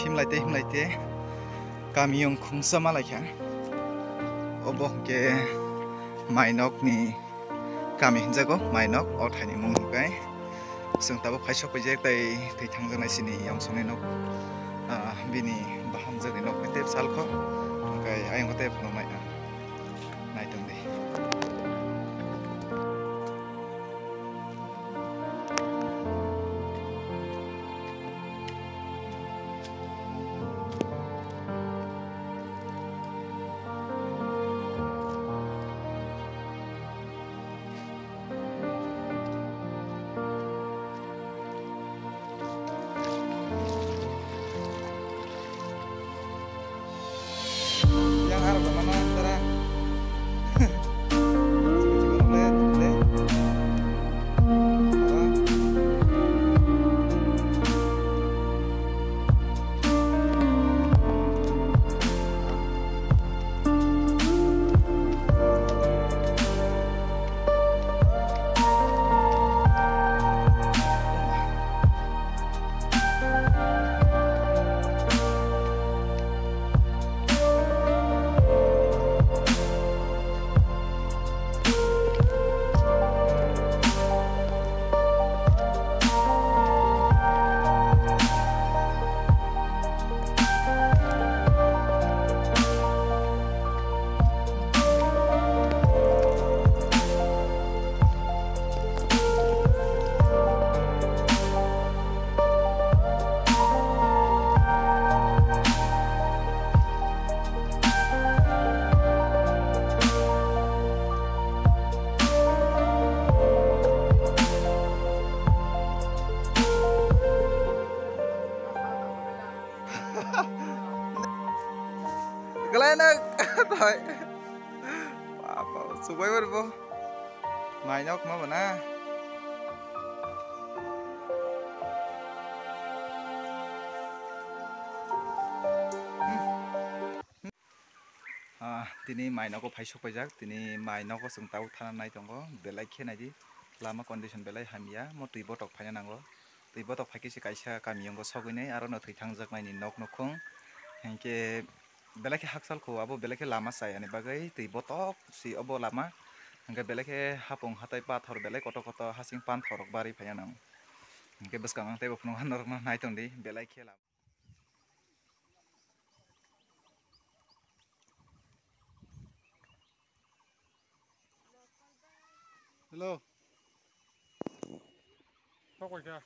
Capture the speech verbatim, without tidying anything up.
Himlaite, himlaite, kamiyung khungsa malaikha. Obo hwnkhe mainokni kami hinjago, mainok o thaini mung hwnkhe. Chwng tabuk phaisok paijak tei twi thangjaknai chini yong songni nok, ah, bini bahamjakni nok tei salkho, hwnkhe ayang tei phunuknai ang. Naitung di. Yang harap mana antara. Galai na thai. Papa, subai bar bo. Mai nok ma bana. Ah, tini mai nogo phai sok paijak, tini mai nogo chwng tabuk thana nai tongo, belai khe nai di, lama condition belai hamya, mo twi botok phaina nango, twi botok phai khe se kaisa kamiyungo sogwi nai, aro no thwi thangjak nai ni nok nukhung, hinkhe belai khe hakchal kho, abo belai khe lama chaya ni bagwi twi botok si obo lama, hinkhe belai khe hapung hatai pathor belai kotor kotor hasing panthor rok barwi phaina nango, hinkhe bwskang ang teibo phunukha norok no nai tong di, belai khe lama. Hello. Sok bai kha.